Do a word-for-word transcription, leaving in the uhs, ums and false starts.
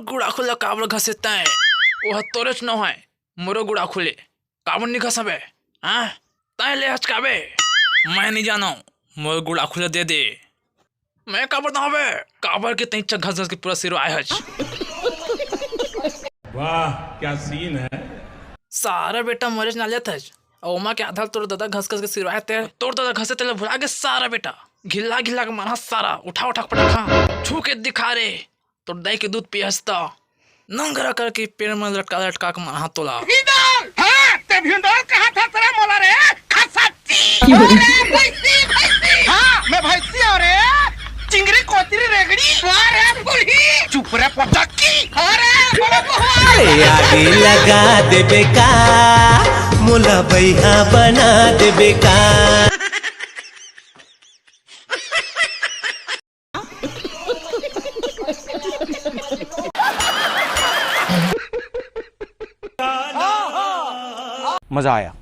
गुड़ाखू ला काबर घसेत तैं? ओह तोरेच नोहय, मोरो गुड़ाखू ले। काबर नी घसबे? हाँ? तैं ले हचकाबे? मैं नी जानव, मोर गुड़ाखू ला दे दे। मैं काबर दहाबे? काबर के तैं इच्चा घस घस के पूरा सिरवाए हच। वाह, क्या सीन है। सारा बेटा मरेच ना लेत हच। अउ ओमा के आधा ल तोर ददा घस घस के सिरवाए ते। तोर ददा घसे तेला भुला गे सारा बेटा। घिल्ला घिल्ला के मारहा सारा, उठा उठा के पटकहा। छू के दिखा रे। तोर दाई के दूध पियस त। नंगरा करके पेड़ में लटका लटका के मारहा तोला। भिंदर! हाँ, ते भिंदर कहा था तेरा मोला रे? खसट्टी! अरे भैंसी, भैंसी! हाँ, मैं भैंसी हूँ रे। चिंगरी कोतरी रेगड़ी। अरे बूढ़ी! चुप रे पोटक्की! अरे बड़ा बहुआ! अरे आगी लगा देबे का, मोला बैहा बना देबे का। मजा आया।